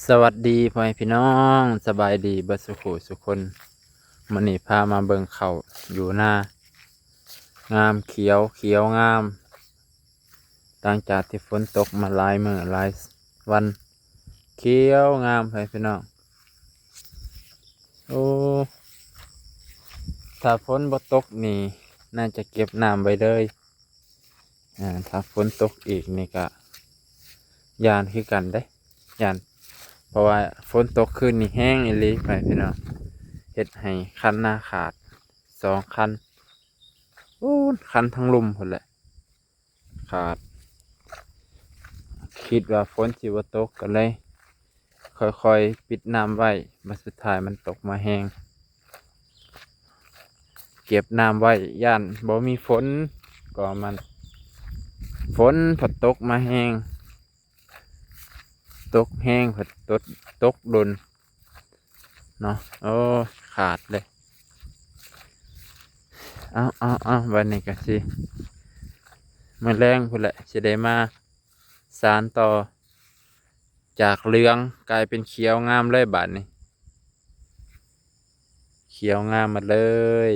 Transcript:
ສະຫວັດດີພໍ່ແມ່ພີ່ນ້ອງ ສະບາຍດີເບິດສູ່ຜູ້ສູ່ຄົນ. ມື້ນີ້ພາມາເບິ່ງເຂົ້າຢູ່ນາ ງາມ ຂຽວ ຂຽວງາມ ຫຼັງຈາກທີ່ຝົນຕົກມາຫຼາຍມື້ຫຼາຍວັນ ຂຽວງາມພໍ່ແມ່ພີ່ນ້ອງ. ໂອ້ ຖ້າຝົນບໍ່ຕົກນີ້ ໜ້າຈະເກັບນ້ຳໄວ້ເລີຍ. ອາ ຖ້າຝົນຕົກອີກນີ້ກະຢ້ານຄືກັນເດ້ ຢ້ານ ເພາະວ່າຝົນຕົກຄືນນີ້ແຮງອີ່ຫຼີ ພໍ່ແມ່ພີ່ນ້ອງ ເຮັດໃຫ້ຄັນນາຂາດສອງຄັນ ໂອ້ ຄັນທັງລຸ່ມພຸ້ນແຫຼະ ຂາດ. ຄິດວ່າຝົນຊິບໍ່ຕົກ ກໍເລີຍຄ່ອຍໆປິດນ້ຳໄວ້ ບັດສຸດທ້າຍມັນຕົກມາແຮງ. ເກັບນ້ຳໄວ້ ຢ້ານບໍ່ມີຝົນ ກໍມັນ ຝົນພັດຕົກມາແຮງ ຕົກແຮງ ພັດຕົກ ຕົກດົນເນາະ. ໂອ້ ຂາດເລີຍ. ເອົາ ເອົາ ເອົາ ບັດນີ້ກໍຊິ ມື້ແລງພຸ້ນແຫຼະ ຊິໄດ້ມາສານຕໍ່ ຈາກເຫຼືອງກາຍເປັນຂຽວງາມເລີຍບາດນີ້ ຂຽວງາມໝົດເລີຍ.